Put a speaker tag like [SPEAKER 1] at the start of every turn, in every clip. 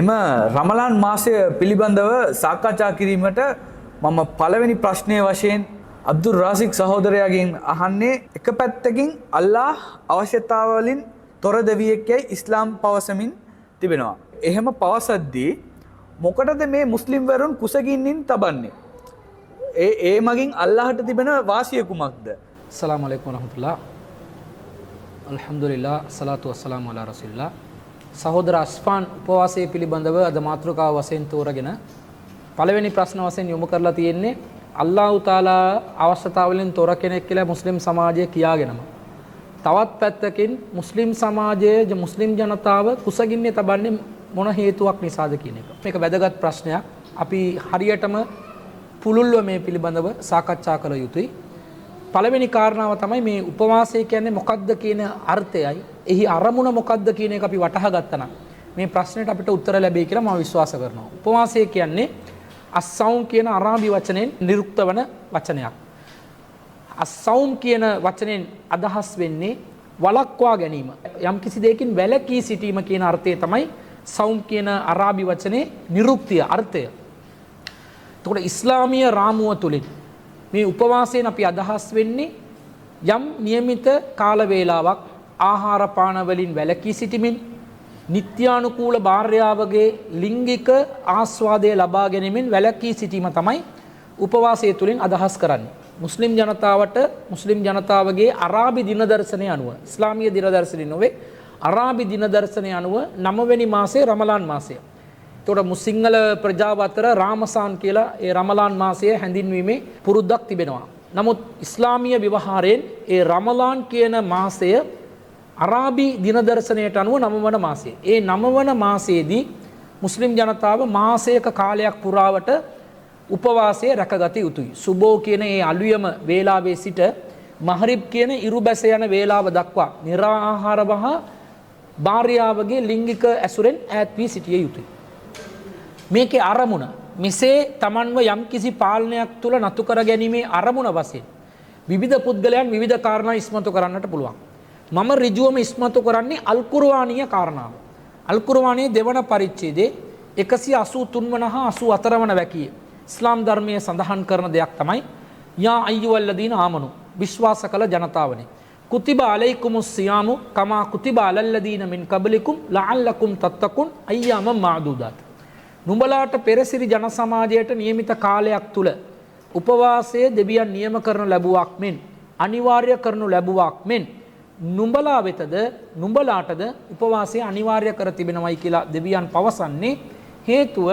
[SPEAKER 1] එම රමලාන් මාසය පිළිබඳව සාකච්ඡා කිරීමට මම පළවෙනි ප්‍රශ්නය වශයෙන් අබ්දුල් රාසික් සහෝදරයාගෙන් අහන්නේ, එක පැත්තකින් අල්ලාහ් අවශ්‍යතාව වලින් තොර දෙවියෙක් යයි ඉස්ලාම් පවසමින් තිබෙනවා. එහෙම පවසද්දී මොකටද මේ මුස්ලිම් වරුන් කුසගින්නින් තබන්නේ? ඒ ඒ මගින් අල්ලාහට තිබෙන වාසිය කුමක්ද?
[SPEAKER 2] අස්සලාමු අලයිකුම් වරහමතුල්ලාහ්. අල්හම්දුලිල්ලාහ්, සලාතු වස්සලාමු අලා රසූලිල්ලාහ්. සහෝදර අස්ෆාන් උපවාසය පිළිබඳව අද මාතෘකාව වශයෙන් තෝරගෙන පළවෙනි ප්‍රශ්න වශයෙන් යොමු කරලා තියෙන්නේ, අල්ලාහ් තාලා අවශ්‍යතාව වලින් තොර කෙනෙක් කියලා මුස්ලිම් සමාජය කියාගෙනම තවත් පැත්තකින් මුස්ලිම් සමාජයේ මුස්ලිම් ජනතාව කුසගින්නේ තබන්නේ මොන හේතුවක් නිසාද කියන එක. මේක වැදගත් ප්‍රශ්නයක්. අපි හරියටම පුළුල්ව මේ පිළිබඳව සාකච්ඡා කළ යුතුයි. පළවෙනි කාරණාව තමයි මේ උපවාසය කියන්නේ මොකක්ද කියන අර්ථයයි එහි අරමුණ මොකක්ද කියන එක අපි වටහා ගත්තා නම් මේ ප්‍රශ්නෙට අපිට උත්තර ලැබෙයි කියලා මම විශ්වාස කරනවා. උපවාසය කියන්නේ අස්සවුම් කියන අරාබි වචනයෙන් නිරුක්ත වන වචනයක්. අස්සවුම් කියන වචනයෙන් අදහස් වෙන්නේ වළක්වා ගැනීම. යම් කිසි දෙයකින් වැළකී සිටීම කියන අර්ථය තමයි සවුම් කියන අරාබි වචනේ නිරුක්තිය අර්ථය. එතකොට ඉස්ලාමීය රාමුව තුලින් මේ උපවාසයෙන් අපි අදහස් වෙන්නේ යම් නියමිත කාල වේලාවක් ආහාර පාන වලින් වැළකී සිටීමෙන් නිත්‍යානුකූල භාර්යාවගේ ලිංගික ආස්වාදය ලබා ගැනීමෙන් වැළකී සිටීම තමයි උපවාසය තුලින් අදහස් කරන්නේ. මුස්ලිම් ජනතාවට මුස්ලිම් ජනතාවගේ අරාබි දිනදර්ශනය අනුව, ඉස්ලාමීය දිනදර්ශනය නොවේ, අරාබි දිනදර්ශනය අනුව නවවෙනි මාසය රමලාන් මාසය. එතකොට සිංහල ප්‍රජාව අතර රාමසාන් කියලා ඒ රමලාන් මාසය හැඳින්වීමේ පුරුද්දක් තිබෙනවා. නමුත් ඉස්ලාමීය ව්‍යවහාරයෙන් ඒ රමලාන් කියන මාසය අරාබි දිනදර්ශනයට අනුව නවවන මාසය. ඒ නවවන මාසයේදී මුස්ලිම් ජනතාව මාසයක කාලයක් පුරාවට උපවාසය රැකගත යුතුයි. සුබෝ කියන ඒ අලුයම වේලාවේ සිට මහරිබ් කියන ඉරු බැස යන වේලාව දක්වා නිරාහාර වහා භාර්යාවගේ ලිංගික ඇසුරෙන් ඈත් වී සිටිය යුතුයි. මේකේ අරමුණ මෙසේ තමන්ව යම්කිසි පාලනයක් තුළ නතු කර ගැනීමේ අරමුණ වශයෙන් විවිධ පුද්ගලයන් විවිධ කාරණා ඉස්මතු කරන්නට පුළුවන්. මම ඍජුවම ඉස්මතු කරන්නේ අල් කුර්ආනීය කාරණාව. අල් කුර්ආනයේ දෙවන පරිච්ඡේදයේ 183 වන හා 84 වන වැකියේ ඉස්ලාම් ධර්මයේ සඳහන් කරන දෙයක් තමයි, යා අයියුවල්ලදීන ආමනු, විශ්වාස කළ ජනතාවනි, කුතිබ අලයිකුමුස් සියාමු කමා කුතිබ අලල්ලදීන මින් කබලිකුම් ලഅල්ලකුම් තත්තකුන් අයියාමන් මഅදූදාත්. නුඹලාට පෙරසිරි ජන සමාජයට නියමිත කාලයක් තුල උපවාසය දෙවියන් නියම කරනු ලැබුවක් මෙන්, අනිවාර්ය කරනු ලැබුවක් මෙන් නුඹලා වෙතද නුඹලාටද උපවාසය අනිවාර්ය කර තිබෙනවයි කියලා දෙවියන් පවසන්නේ හේතුව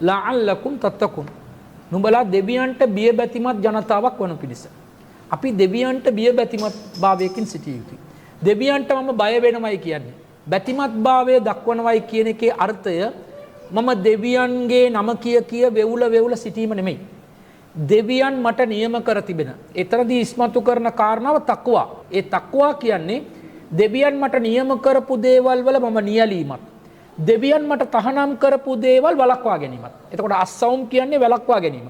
[SPEAKER 2] ලഅල්ලකුම් තත්තකුන්, නුඹලා දෙවියන්ට බිය බැතිමත් ජනතාවක් වනු පිණිස. අපි දෙවියන්ට බිය බැතිමත් භාවයකින් සිටිය යුතුයි. දෙවියන්ට මම බය වෙනවයි කියන්නේ, බැතිමත් භාවය දක්වනවයි කියන එකේ අර්ථය මම දෙවියන්ගේ නම කිය කිය වෙවුල වෙවුල සිටීම නෙමෙයි. දෙවියන් මට නියම කර තිබෙන, එතනදී ඉස්මතු කරන කාරණාව තක්වා. ඒ තක්වා කියන්නේ දෙවියන් මට නියම කරපු දේවල් වල මම නියැලීමත්, දෙවියන් මට තහනම් කරපු දේවල් වළක්වා ගැනීමත්. එතකොට අස්සවුම් කියන්නේ වළක්වා ගැනීම.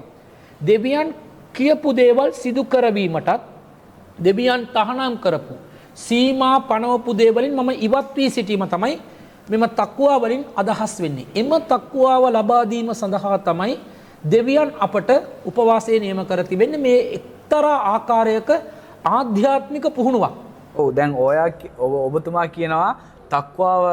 [SPEAKER 2] දෙවියන් කියපු දේවල් සිදු කරවීමටත් දෙවියන් තහනම් කරපු සීමා පනවපු දේවලින් මම ඉවත් වී සිටීම තමයි මෙම තක්වා වලින් අදහස් වෙන්නේ. එම තක්වාව ලබා දීම සඳහා තමයි දෙවියන් අපට උපවාසය නියම කර තිබෙන්නේ. මේ එක්තරා ආකාරයක ආධ්‍යාත්මික පුහුණුවක්.
[SPEAKER 1] ඔව්, දැන් ඔයා ඔබතුමා කියනවා තක්වාව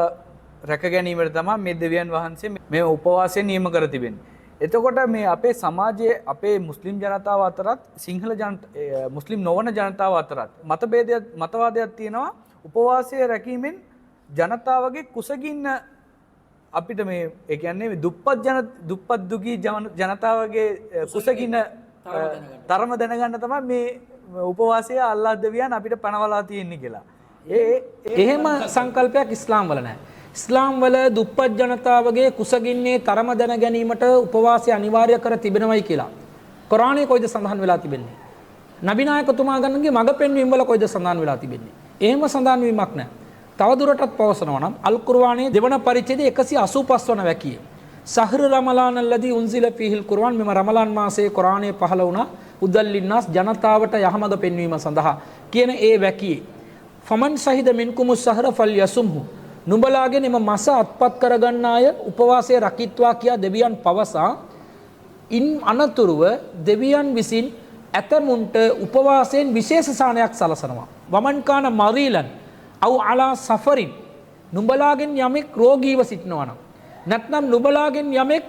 [SPEAKER 1] රැක ගැනීමට තමයි මේ දෙවියන් වහන්සේ මේ උපවාසය නියම කර තිබෙන්නේ. එතකොට මේ අපේ සමාජයේ අපේ මුස්ලිම් ජනතාව අතරත් සිංහල මුස්ලිම් නොවන ජනතාව අතරත් මතවාදයක් තියෙනවා උපවාසය රැකීමෙන් ජනතාවගේ කුසගින්න අපිට මේ ඒ කියන්නේ මේ දුප්පත් දුගී ජනතාවගේ කුසගින්න තරම දැනගන්න තමයි මේ උපවාසය අල්ලාහ් දෙවියන් අපිට පනවලා තියෙන්නේ කියලා. ඒ
[SPEAKER 2] එහෙම සංකල්පයක් ඉස්ලාම් වල නැහැ. ඉස්ලාම් වල දුප්පත් ජනතාවගේ කුසගින්නේ තරම දැන ගැනීමට උපවාසය අනිවාර්ය කර තිබෙනවයි කියලා කොරානයේ කොයිද සඳහන් වෙලා තිබෙන්නේ? නබි නායකතුමාගන්ගේ මඟ පෙන්වීම වල කොයිද සඳහන් වෙලා තිබෙන්නේ? එහෙම සඳහන් වීමක් නැහැ. තවදුරටත් පවසනවා නම් අල් කුර්ආනයේ දෙවන පරිච්ඡේදයේ 185 වන වැකියේ සහ්ර රමලාන් අල්ලදී උන්සිල ෆීහිල් කුර්ආන්, මෙම රමලාන් මාසයේ කුර්ආනය පහළ වුණා උදල්ලින්නාස්, ජනතාවට යහමඟ පෙන්වීම සඳහා කියන ඒ වැකියේ ෆමන් ෂහිද මින්කුමුස් සහ්ර ෆල්යසුම්හු, නුඹලාගෙන් එම මස අත්පත් කරගන්න අය උපවාසය රකිත්වා කියා දෙවියන් පවසා ඉන් අනතුරුව දෙවියන් විසින් ඇතමුන්ට උපවාසයෙන් විශේෂ සානයක් සලසනවා. වමන් කාන මරීලන් අව් අලා සෆරින්, නුඹලාගෙන් යමෙක් රෝගීව සිටිනවා නම්, නැත්නම් නුඹලාගෙන් යමෙක්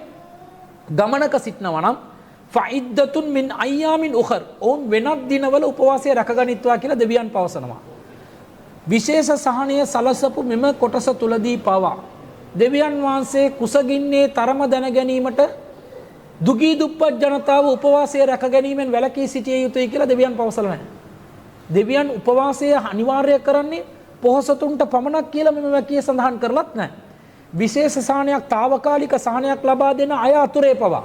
[SPEAKER 2] ගමනක සිටිනවා නම්, ෆයිද්දතුන් මින් අයියාමින් උඛර්, ඔවුන් වෙනත් දිනවල උපවාසය රැකගනිත්වා කියලා දෙවියන් පවසනවා. විශේෂ සහනය සලසපු මෙම කොටස තුලදී පවා දෙවියන් වහන්සේ කුසගින්නේ තරම දැන ගැනීමට දුගී දුප්පත් ජනතාව උපවාසය රැක ගැනීමෙන් වැළකී සිටිය යුතුයි කියලා දෙවියන් පවසලා නැහැ. දෙවියන් උපවාසය අනිවාර්ය කරන්නේ පොහොසතුන්ට පමණක් කියලා මෙම වැකිය සඳහන් කරලත් නැහැ. විශේෂ සහනයක්, තාවකාලික සහනයක් ලබා දෙන අය අතුරේ පවා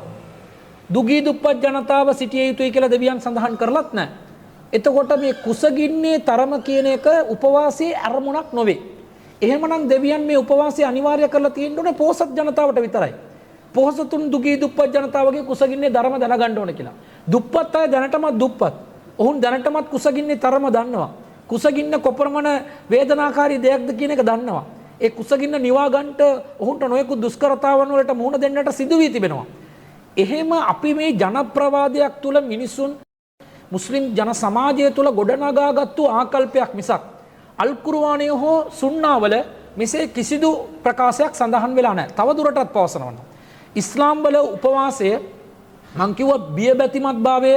[SPEAKER 2] දුගී දුප්පත් ජනතාව සිටිය යුතුයි කියලා දෙවියන් සඳහන් කරලත් නැහැ. එතකොට මේ කුසගින්නේ තරම කියන එක උපවාසයේ අරමුණක් නොවේ. එහෙමනම් දෙවියන් මේ උපවාසය අනිවාර්ය කරලා තියෙන්න ඕනේ පොහොසත් ජනතාවට විතරයි. පොහොසතුන් දුගී දුප්පත් ජනතාවගේ කුසගින්නේ ධර්ම දැනගන්න ඕනේ කියලා. දුප්පත් අය දැනටමත් දුප්පත්. ඔවුන් දැනටමත් කුසගින්නේ තරම දන්නවා. කුසගින්න කොපමණ වේදනාකාරී දෙයක්ද කියන එක දන්නවා. ඒ කුසගින්න නිවා ගන්නට ඔවුන්ට නොයෙකුත් දුෂ්කරතාවන් වලට මුහුණ දෙන්නට සිදු වී තිබෙනවා. එහෙම අපි මේ ජනප්‍රවාදයක් තුළ මිනිසුන් මුස්ලිම් ජන සමාජය තුළ ගොඩනගාගත්තු ආකල්පයක් මිසක් අල් කුර්ආනය හෝ සුන්නාවල මෙසේ කිසිදු ප්‍රකාශයක් සඳහන් වෙලා නැහැ. තව දුරටත් පවසනවා නම් ඉස්ලාම් වල උපවාසය මං කිව්වා බියබැතිමත්භාවය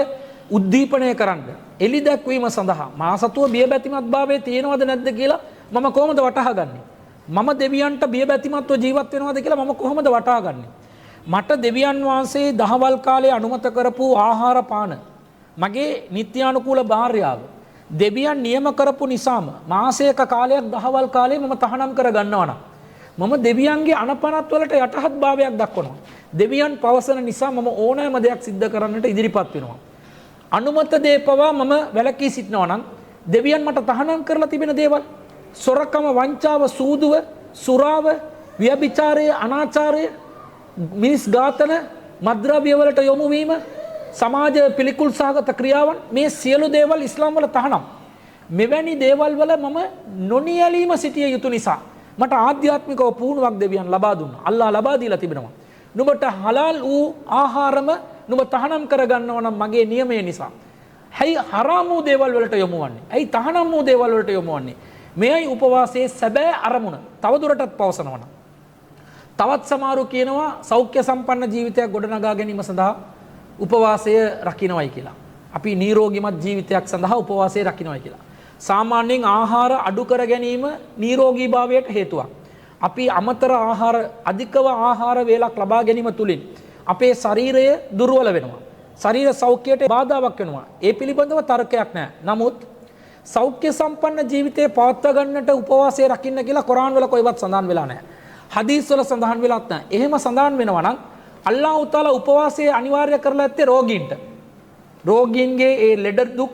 [SPEAKER 2] උද්දීපනය කරන්න, එලි දැක්වීම සඳහා මා සතුව බියබැතිමත්භාවය තියෙනවද නැද්ද කියලා මම කොහොමද වටහා ගන්නේ? මම දෙවියන්ට බියබැතිමත්ව ජීවත් වෙනවද කියලා මම කොහොමද වටහා ගන්නේ? මට දෙවියන් වහන්සේ දහවල් කාලේ අනුමත කරපු ආහාර පාන, මගේ නිත්‍යානුකූල භාර්යාව දෙවියන් නියම කරපු නිසාම මාසයක කාලයක් දහවල් කාලේ මම තහනම් කර ගන්නවා නම් මම දෙවියන්ගේ අනපනත් වලට යටහත් භාවයක් දක්වනවා. දෙවියන් පවසන නිසා මම ඕනෑම දෙයක් සිද්ධ කරන්නට ඉදිරිපත් වෙනවා. අනුමත දේ පවා මම වැළකී සිටිනවා නම් දෙවියන් මට තහනම් කරලා තිබෙන දේවල්, සොරකම, වංචාව, සූදුව, සුරාව, ව්‍යභිචාරය, අනාචාරය, මිනිස් ඝාතන, මත්ද්‍රව්‍ය වලට යොමු වීම, සමාජ පිළිකුල් සහගත ක්‍රියාවන්, මේ සියලු දේවල් ඉස්ලාම් වල තහනම්. මෙවැනි දේවල් වල මම නොනියලීම සිටිය යුතු නිසා මට ආධ්‍යාත්මිකව පුහුණුවක් දෙවියන් ලබා දුන්නා. අල්ලාහ් ලබා දීලා තිබෙනවා. නුඹට හලාල් වූ ආහාරම නුඹ තහනම් කරගන්නවා නම් මගේ නියමය නිසා. ඇයි හරාම් වූ දේවල් වලට යොමු වන්නේ? ඇයි තහනම් වූ දේවල් වලට යොමු වන්නේ? මෙයයි උපවාසයේ සැබෑ අරමුණ. තව දුරටත් පවසනවා නම් තවත් සමහරු කියනවා සෞඛ්‍ය සම්පන්න ජීවිතයක් ගොඩනගා ගැනීම සඳහා උපවාසය රකින්නවයි කියලා. අපි නිරෝගිමත් ජීවිතයක් සඳහා උපවාසය රකින්නවයි කියලා. සාමාන්‍යයෙන් ආහාර අඩු කර ගැනීම නිරෝගී භාවයට හේතුවක්. අපි අමතර ආහාර, අධිකව ආහාර වේලක් ලබා ගැනීම තුලින් අපේ ශරීරය දුර්වල වෙනවා. ශරීර සෞඛ්‍යයට බාධාවක් වෙනවා. ඒ පිළිබඳව තර්කයක් නෑ. නමුත් සෞඛ්‍ය සම්පන්න ජීවිතය පවත්වා ගන්නට උපවාසය රකින්න කියලා කොරාන් වල කොයිවත් සඳහන් වෙලා නෑ. හදීස් වල සඳහන් වෙලත් නෑ. එහෙම සඳහන් වෙනවා නම් අල්ලාහ් තාලා උපවාසය අනිවාර්ය කරලා ඇත්තේ රෝගීන්ට. රෝගීන්ගේ ඒ ලෙඩ දුක්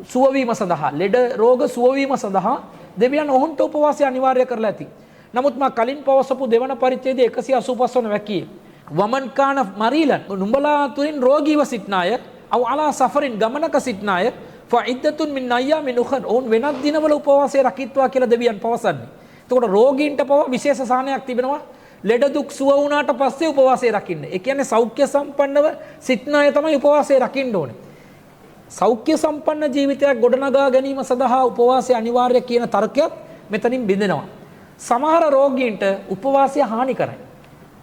[SPEAKER 2] සුවවීම සඳහා, ලෙඩ රෝග සුවවීම සඳහා දෙවියන් ඔවුන්ට උපවාසය අනිවාර්ය කරලා ඇති. නමුත් මා කලින් පවසපු දෙවන පරිච්ඡේදයේ 185 වන වැකියේ වමන් කාන මරීලන්, නුඹලා තුරින් රෝගීව සිටින අය, අව් අලා සෆරින්, ගමනක සිටින අය, ෆයිද්දතුන් මින් අයියාමින් උඛර්, ඔවුන් වෙනත් දිනවල උපවාසය රකිත්වා කියලා දෙවියන් පවසන්නේ. එතකොට රෝගීන්ට පවා විශේෂ සහනයක් තිබෙනවා. ලෙඩ දුක් සුව වුණාට පස්සේ උපවාසය රකින්න. ඒ කියන්නේ සෞඛ්‍ය සම්පන්නව සිටින අය තමයි උපවාසය රකින්න ඕනේ. සෞඛ්‍ය සම්පන්න ජීවිතයක් ගොඩනගා ගැනීම සඳහා උපවාසය අනිවාර්ය කියන තර්කයත් මෙතනින් බිඳෙනවා. සමහර රෝගීන්ට උපවාසය හානි කරයි.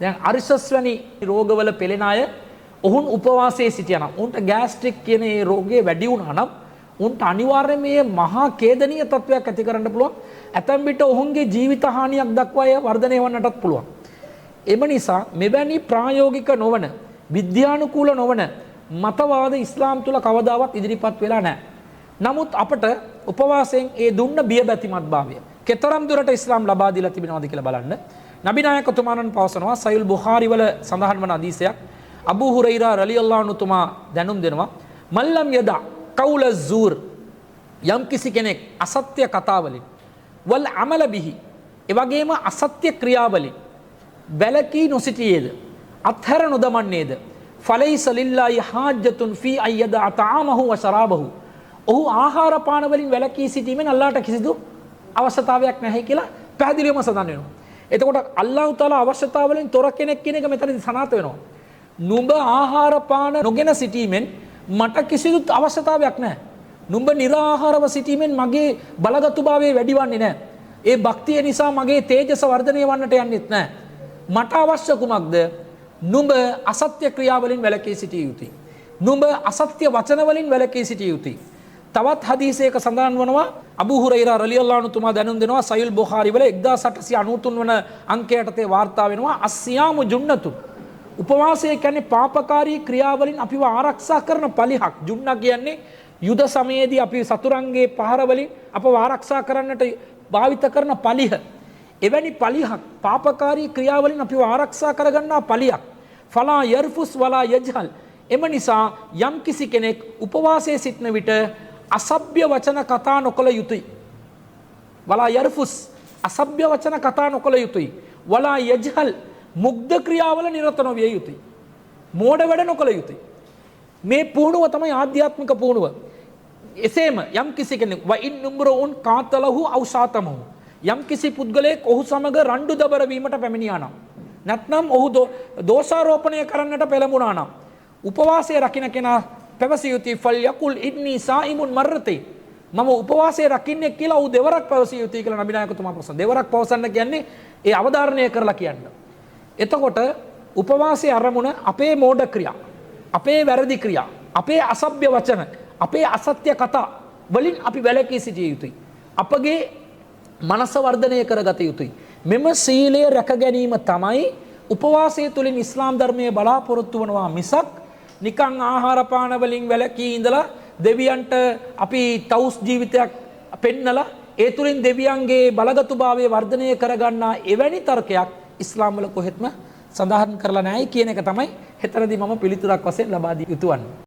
[SPEAKER 2] දැන් අරිසස් වැනි රෝගවල පෙළෙන අය ඔවුන් උපවාසයේ සිටියා නම්, ඔවුන්ට ගෑස්ට්‍රික් කියන ඒ රෝගය වැඩි වුණා නම් ඔවුන්ට අනිවාර්යයෙන් මේ මහා ඛේදනීය තත්වයක් ඇති කරන්න පුළුවන්. ඇතැම් විට ඔවුන්ගේ ජීවිත හානියක් දක්වා එය වර්ධනය වන්නටත් පුළුවන්. එම නිසා මෙවැනි ප්‍රායෝගික නොවන, විද්‍යානුකූල නොවන මතවාද ඉස්ලාම් තුල කවදාවත් ඉදිරිපත් වෙලා නැහැ. නමුත් අපට උපවාසයෙන් ඒ දුන්න බියබැතිමත්භාවය කෙතරම් දුරට ඉස්ලාම් ලබා දීලා තිබෙනවද කියලා බලන්න. නබි නායකතුමාණන් පවසනවා සහිල් බුඛාරි වල සඳහන් වන හදීසයක්. අබූ හුරයිරා රලියල්ලාහු අන්හු තුමා දැනුම් දෙනවා, මල්ලම් යදා කෞල සූර්, යම් කිසි කෙනෙක් අසත්‍ය කතාවලින්, වල් අමල බිහි, ඒ වගේම අසත්‍ය ක්‍රියාවලින් වැළකී නොසිටියේද, අත්හැර නොදමන්නේද, ෆලයිස ලිල්ලාහි හාජ්ජතුන් ෆී අයදා තාමහු ව ශරාබහු, ඔහු ආහාර පාන වලින් වැළකී සිටීමෙන් අල්ලාහට කිසිදු අවශ්‍යතාවයක් නැහැ කියලා පැහැදිලිවම සඳහන් වෙනවා. එතකොට අල්ලාහ් තාලා අවශ්‍යතාව වලින් තොර කෙනෙක් කියන එක මෙතනදී සනාථ වෙනවා. නුඹ ආහාර පාන නොගෙන සිටීමෙන් මට කිසිදු අවශ්‍යතාවයක් නැහැ. නුඹ නිරාහාරව සිටීමෙන් මගේ බලගතුභාවය වැඩි වන්නේ නැහැ. ඒ භක්තිය නිසා මගේ තේජස වර්ධනය වන්නට යන්නෙත් නැහැ. මට අවශ්‍ය කුමක්ද? නුඹ අසත්‍ය ක්‍රියාවලින් වැළකී සිටිය යුතුයි. නුඹ අසත්‍ය වචන වලින් වැළකී සිටිය යුතුයි. තවත් හදීසයක සඳහන් වනවා අබූ හුරයිරා රලියල්ලාහු අන්හු තුමා දැනුම් දෙනවා සහිල් බුඛාරි වල 1893 වන අංකය යටතේ වාර්තා වෙනවා අස්සියාමු ජුන්නතු. උපවාසය කියන්නේ පාපකාරී ක්‍රියාවලින් අපිව ආරක්ෂා කරන පලිහක්. ජුන්නා කියන්නේ යුද සමයේදී අපි සතුරන්ගේ පහර වලින් අපව ආරක්ෂා කරන්නට භාවිත කරන පලිහ. එවැනි පලිහක් පාපකාරී ක්‍රියාවලින් අපිව ආරක්ෂා කරගන්නා පලියක්. ෆලා යර්ෆුස් වලා යජහල්. එම නිසා යම් කිසි කෙනෙක් උපවාසයේ සිටින විට අසභ්‍ය වචන කතා නොකළ යුතුයි. වලා යර්ෆුස් අසභ්‍ය වචන කතා නොකළ යුතුයි. වලා යජහල් මුග්ධ ක්‍රියාවල නිරත නොවිය යුතුයි. මෝඩ වැඩ නොකළ යුතුයි. මේ පුහුණුව තමයි ආධ්‍යාත්මික පුහුණුව. එසේම යම් කිසි කෙනෙක් වයින් නුම්රවුන් කාතලහු අවසාතමහු යම් කිසි පුද්ගලයෙක් ඔහු සමග රණ්ඩු දබර වීමට පැමිණියා නම් නැත්නම් ඔහු දෝෂාරෝපණය කරන්නට පෙළඹුණා නම් උපවාසය රකින්න කෙනා පැවසිය යුතුයි ෆල් යකුල් ඉන්නී සායිමුන් මර්රතේ මම උපවාසය රකින්නේ කියලා ඔහු දෙවරක් පැවසිය යුතුයි කියලා නබි නායකතුමා ප්‍රශ්න. දෙවරක් පවසන්න කියන්නේ ඒ අවධාරණය කරලා කියන්න. එතකොට උපවාසයේ අරමුණ අපේ මෝඩ ක්‍රියා, අපේ වැරදි ක්‍රියා, අපේ අසභ්‍ය වචන, අපේ අසත්‍ය කතා වලින් අපි වැළකී සිටිය යුතුයි. අපගේ මනස වර්ධනය කරගත යුතුයි. මෙම සීලය රැක ගැනීම තමයි උපවාසය තුළින් ඉස්ලාම් ධර්මයේ බලාපොරොත්තු වනවා මිසක් නිකන් ආහාර පාන වලින් වැළකී ඉඳලා දෙවියන්ට අපි තවුස් ජීවිතයක් පෙන්නලා ඒ තුළින් දෙවියන්ගේ බලගතුභාවය වර්ධනය කරගන්නා එවැනි තර්කයක් ඉස්ලාම් වල කොහෙත්ම සඳහන් කරලා නැහැ කියන එක තමයි හෙතරදී මම පිළිතුරක් වශයෙන් ලබා දිය යුතු වන්නේ.